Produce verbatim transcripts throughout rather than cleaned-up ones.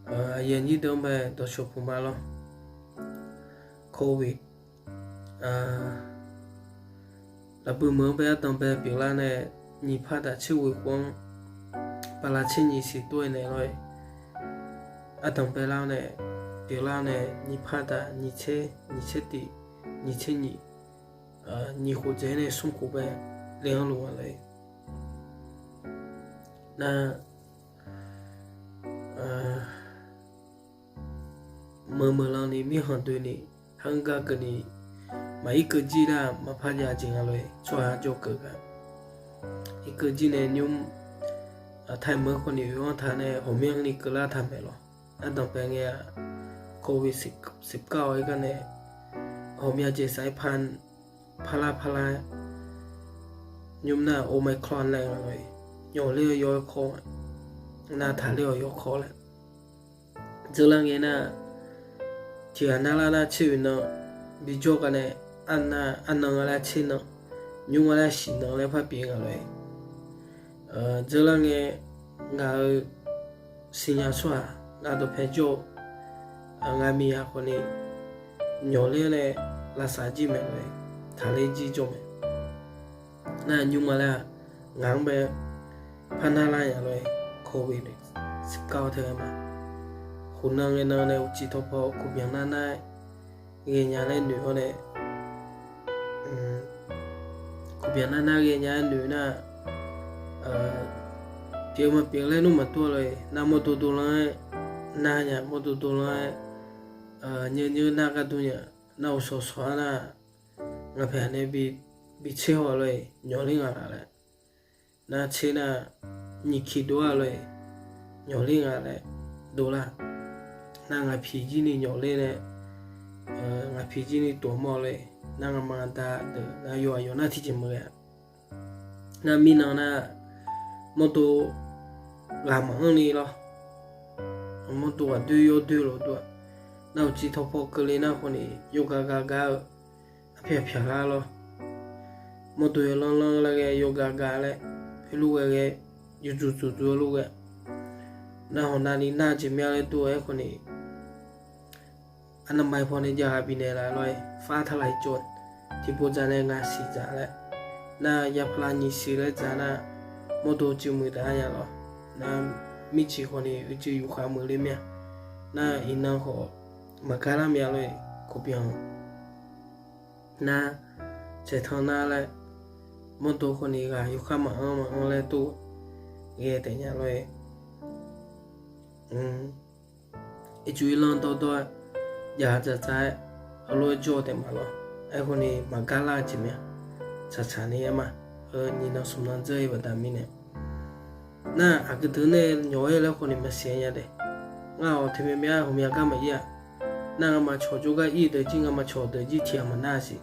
Aqyuif aqnyir deuq-anr bae dawqshawq puq ma lawr. Covid lafbui meuq-anr bae ardanq bae pyeuflar nae, nyiq par taq tser ghoeq khof-anr bala tser nyiq siq tov-aer naeq lawr-eu, ardanq bae lar-awr nae, pyeuflar-awr nae, nyiq par taq nyiq tser, nyiq tser tiq, nyiq tser nyiq, nyiq khof dzaeq-aer nae smr khof bae le-anr luf nga lor-ir. Nar, meuq meuq lan ni mirkhanq doeni, khargar keuvni, maq irkeuv jir nar maqpar jav jeq nga lor-ir. Tsawrhaq jawrkeuv gaq irkeuv jir nae nymr, taqmeuq khawf ni oe-anr taq nae ghawqmyanrni keuvlar taq maeq lawr. Ardanq bae ngae-aq, Covid siqkar-awr-aer gar nae ghawqmya jeq saq-aer par, parlar parlar-aer, nymr nar Omicron laer nga lor-ir. Nyawq ler-awr yaw-aer kawr nga, nar taqler-awq yaw kawr laer. Dzeurlar ngae nar, tiqghaq narlar nar tser oeq nan bijawr gar nae, arnan nga laer tser nan, nymr nga laer siq nan laer parpyeuf nga lor-ir. Dzeurlar ngae, ngaq-euq siqnya tsawrhaq, ngaq dawqpae jawr-eu, ngaq miqyaq khawf ni nyawq ler-awr nae lavsav jir maeq lor-ir, taqler jir jawr maeq. Nar nymr nga laer-aq, ngaq-anr bae par narlar nya lor-ir. Covid siqkar-awr teu-aer ma. Khof nan ngae nan nae uqcif tawqpaw khof byan nar nar-aer ghaenya laer noeq-awr nae, khof byan nar nar ghaenya-aer noeq nar, pyeuf maqpyeuf laer nmr maqdur-a lor-ir. Nar mawrdo dovlanr-aer, nar nya mawrdo dovlanr-aer, nyeur nyeur nar gar dur nya, nar uqshawq shawq-ar nar, ngaq paeq nae bi tser haw lor-ir, nyawq ler ngaq laf laer. Nar tser nar, nyiq kiq dov-a lor-ir, nyawq ler ngaq laer dovlar. Nar ngaq piq jir ni nyawq ler nae, ngaq piq jir ni tof mawr lor-ir. Nar ngaqma da deuq nar yawqha yawq nar tiqjeq meuq ghae-a. Nar mirnan nar, mawrdo ghaq maqanr ni lawr. Mawrdo ghaq doer yawdoer lof dur-a. Nar uqcif tawqpaw keuvle nar khawf ni yawgaq gaq gar-eu, arpyaq pyaq lar lawr. Mawrdo yawlanr lanr lar ghae yawgaq gaq laer, heulof ghae ghae, yawdzuq dzuq dzuq-eu lof ghae. Nar hawq navni nar jeq myav laer dur-eu-aer khawf ni, arnavmaqi pawnae jav ghaq bifnaeq laf lor-ir. Far taq laf-ir cawv, tiqpov dzaq nae ngaq siq dzaq laer. Nar yapaq lav nyiq siq laer dzaq nar, mawrdo cuiv muiq taf-a nya lawr. Nar mirciq khawf ni uicuiv yufkhav muiq ler mir-a. Nar iqnan khawf maqgar lar myav lor-ir, khof byan-eu. Nar caeqtanq nar laer, mawrdo khawf ni ghaq yawkhav maqanr maqanr laer dur ghae taef nya lor-ir. Ircuf irlanr dawrdawr-aer, jav dzaqdzaq-aer, heulof-aer jawr-eu taef ma lawr. Aerkhawf ni maqgar lar-eu jeq myav, tsaqtsaq ni-aer ma. Heu nyiq nan smq nan dzeur-ir baqda mirnae, nar aqgeu deuq nae nyawq-aer laer khawf ni maqsiq nya daef. Ngar-awq teu myav myav ghawqmya gar maqir-a. Nar ngamaf cawq jawrgar ir-eu deuq jir, ngamaf cawq deuq jir tiq ghaq maqnar-a siq.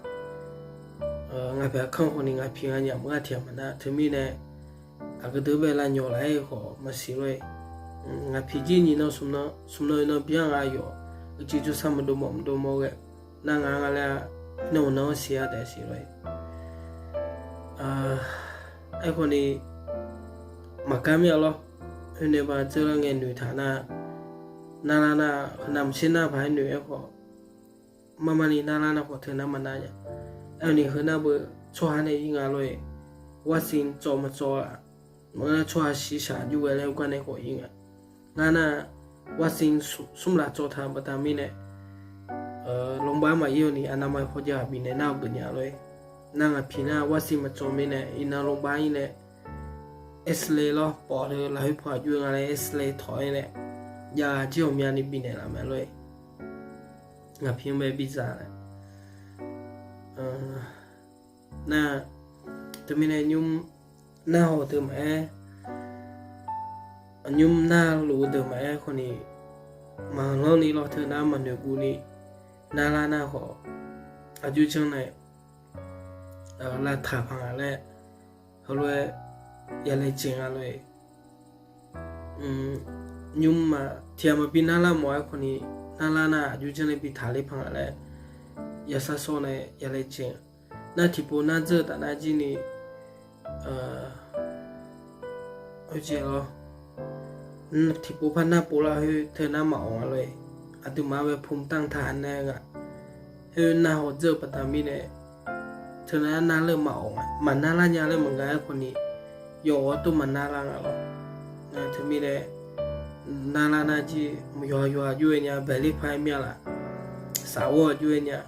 Ngaq paeq kanr khawf ni ngaq piq ngaq nyaf maqgar tiq ghaq maqnar. Teumirnae aqgeu deuq bae lavnyawq laf-aer-eu khawf maqsiq lor-ir. Ngaq piq jir nyiq nan smq nan oeq nan byan nga yawf, uicuiv jawrsar maqdov mawf maqdov mawf ghae, nar nga nga laer-a, nan uq nan-anr siq-a taef siq lor-ir. Aerkhawf ni maqgar mir-a lawr. Khoernae ba dzeurlar ngae noeqtaq nar, narlar nar, heunav maqtser nar paq-aer noeq-aer khawf, marmarni narlar nar khawf teu nar maqnar nya. Aerkhawf ni heunar beu tsawrhaq nae ir nga lor-ir. Vaccine tsawv maqtsawv-a, maqngeur nar tsawrhaq shiqshaq jur ghae laer ur gar nae khawf ir nga. Ngar nar vaccine smr laf tsawv taq baqda mirnae, lawrbar maqir-awr ni aqnavma paw jav ghaq bifnaeq nar-awq geufnya lor-ir. Nar ngaq piq nar vaccine maqtsawv mirnae iqnan lawrbar ir nae, X-ray lawr pawf-eu lafkhoer paw aqjox nga laer X-ray tawq-aer nae, jav jir ghawqmyani bifnaeq laf mae lor-ir. Ngaq piq-anr bae bidzaq nae, nar, teumirnae nymr narhaw-eu deuq maqaer, nymr narluf-eu deuq maqaer khawf ni, maqlanr ni lawr teu nar maqnoeq guv ni, narlar nar khawf, aqjox janr nae lavtaq paq nga laer, heulof-aer yalaejae nga lor-ir. Nymr ma tiq ghaq maqbi narlar mawf-aer khawf ni, narlar nar aqjox janr nae bi taqler paq nga laer, yasar sawr nae yalaejae nga. Nar tiqpov nar dzeur-eu taf nar jir ni, oejae lawr, tiqpov par narpov lar khoer teunar maqawq nga lor-e. Aqduimaf-anr bae pumtanr taq nae nga. Khoer narhaw dzeur-eu baqda mirnae, teunar narleur maqawq nga, maqnar lar nya laer maqnga-aer khawf ni, yawf-awr tov maqnar lar nga lor. Nar teumirnae, narlar nar jir, yawqha yawqha jov-aer nya, baeqler par-aer mir-a laf, safghawr-a jov-aer nya,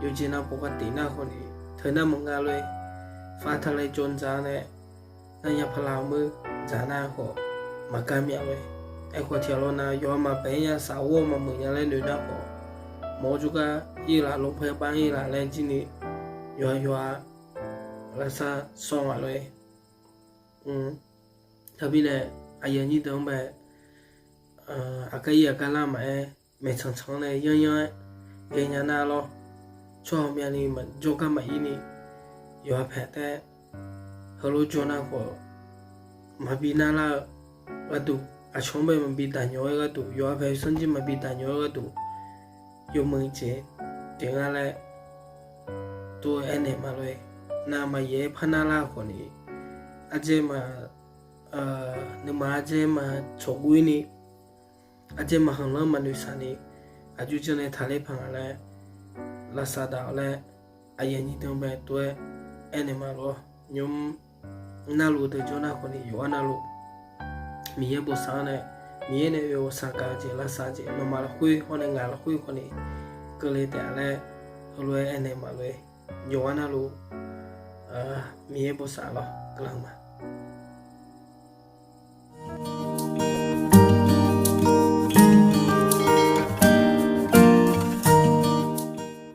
yawqjeq navpov kar tiq nar khawf ni, teunar maqnga lor-e. Far taq laer jawr dzaq nae, narnya paqlav meur dzaq nar khawf, maqgar mir-a lor-e. Aerkhawf tiq ghaq lawr nar, yawqha maqbae nya, safghawr maqmuiq nya laer noeq nar khawf, mawr jawrgar ir laf, lawrpae bar ir laf laer jir ni, yawqha yawqha lavsav sawr nga lor-e. Teumirnae, aqyuif aqnyir deuq-anr bae, aqgar ir aqgar lar maqaer, maeqtsanq tsanq-anr nae yanryanr-aer ghaenya nar lor. Tsawrhaq myavni jawrgar maqir ni, yawqha paeq taef, heulof jawr nar khawf, maqbi narlar-eu gharduq, aqcawq-anr bae maqbi daqnyawq-aer gharduq, yawqha paeq sanrjir maqbi daqnyawq-aer gharduq, yawmuiq jeq jeq nga laer tov-aer aernaeq ma lor-e. Nav maqyaef-aer par narlar khawf ni, ardzae ma, nuima ardzae ma tsawqguv-ir ni, ardzae maqkhanq lanr maqnoeq saq ni, aqjox janr nae taqler paq nga laer, lavsav daq-awq laer, aqyuif aqnyir deuq-anr bae tov-aer aernaeq ma lor. Nymr narluf deuq jawr nar khawf ni, yawqghaq navluf Miqyaer bosav-anr nae, Miqyaer nae oe-awq saqgaq-eu jeq, lavsav jeq, nawmaf lafkhoer hawr nae ngaq lafkhoer khawf ni keuvle taef-a laer, heulof-aer aernaeq ma lor-e. Yawqghaq navluf Miqyaer bosav lor, guiqlanq ma.